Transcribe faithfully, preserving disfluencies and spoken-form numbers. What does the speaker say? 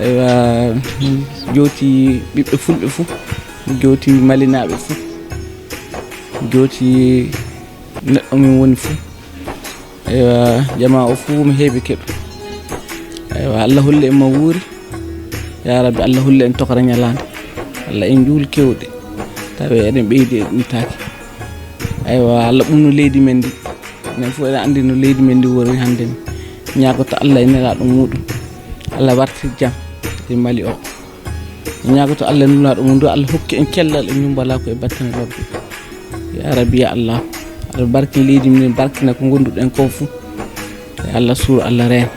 Eywa, jooti ɓiɓɓe fulɓe fuu, jooti malinaaɓe fuu, jooti neɗɗo min woni fuu. Eywa, jamaa o fuu mi heeɓike ɗum. Eywa, Allah holle en ma wuuri. Ya Rabbi, Allah holle en tokora ñalaande. Allah en juul kewɗe. Tawi eɗen ɓeydi e ɗum taaki. Eywa, Allah ɓunnu leydi men ndi. Enen fof eɗen anndi no leydi men ndi woni hannde ni. Ñaagoto Allah e nelaaɗo muɗum. Allah wartir jam e Mali o. Ñaagoto Allah nulaaɗo mum ndu, Allah hokki en cellal e ñumbala ko e battane lobbe. Ya Rabbi, ya Allah, Allah barkin leydi men, barkina ko gonduɗen ko fuu. Ya Allah suur, Allah reen.